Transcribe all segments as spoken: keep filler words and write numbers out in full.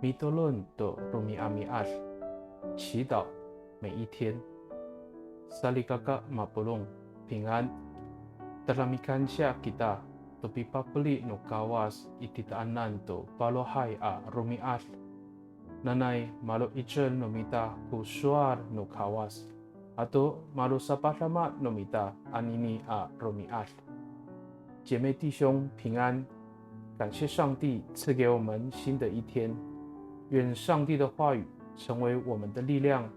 Mitolon to romi'ami'ad, 祈祷每一天。Salikaka mapolong, 平安。Tada mikansiya kita to pipafeli no Kawas i titaanan to falohay a romi'ad. Nanay malo'icel no mita ko sowal no Kawas, ato malosapadama no mita anini a romi'ad. 姐妹弟兄平安，感谢上帝赐给我们新的一天，愿上帝的话语成为我们的力量，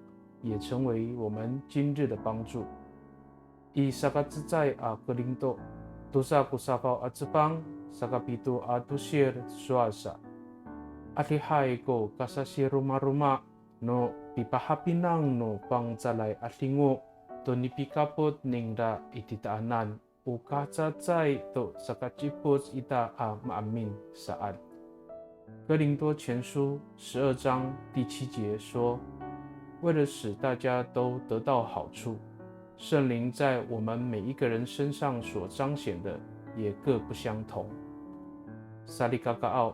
也成为我们今日的帮助。I sakacecay a Korinto, tosa ko safaw a cepang, sakapito a tosir sowal sa. Adihay ko kasasiromaroma no pipahapinang no fangcalay a 'adingo to nipikapot ningra i titaanan o kacacay to sakaci'epoc ita a maemin saan. 哥林多前书十二章第七节说，为了使大家都得到好处，圣灵在我们每一个人身上所彰显的也各不相同。Salikakaaw,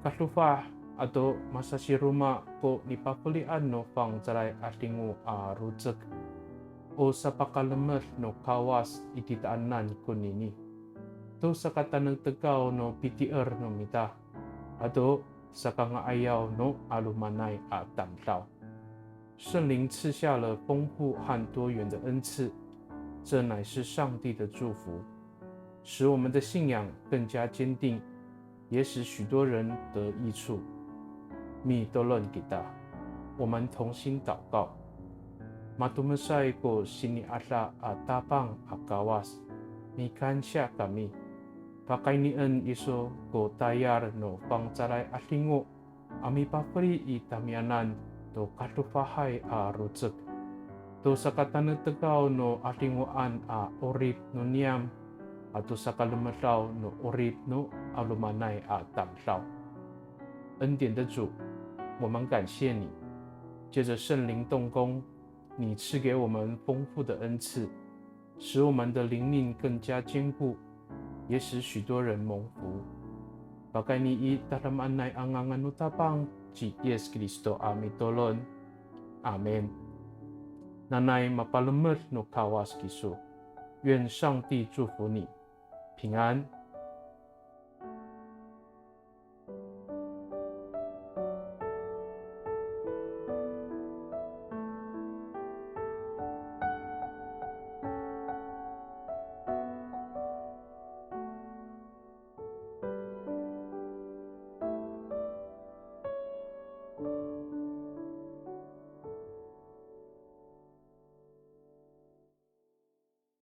kadofah ato masasiroma ko nipafelian no fangcalay 'adingo a rocek. O sapakalemed no Kawas i titaanan konini to sakatanektek no pitier no mita ato sakanga'ayaw no 'alomanay a tamdaw. 圣灵赐下了丰富和多元的恩赐，这乃是上帝的祝福，使我们的信仰更加坚定，也使许多人得益处。Mitolon kita, 我们同心祷告。Matomesay ko sini'ada a Tapang a Kawas, mikansiya kami. Pakaynien iso ko tayal no fangcalay 'adingo a mipafeli i tamiyanan to kadofahay a rocek, to sakatanektek no 'adingoan a 'orip no niyam, ato sakalemedaw no 'orip no 'alomanay a tamdaw. 恩典的主，我们感谢你，借着圣灵动工，你赐给我们丰富的恩赐，使我们的灵命更加坚固，也使许多人蒙福。Pakayni i tadamaanay a ngangan no Tapang ci Yis Kristo a mitolon. Amin. Nanay mapalemed no Kawas kiso. 愿上帝祝福你，平安。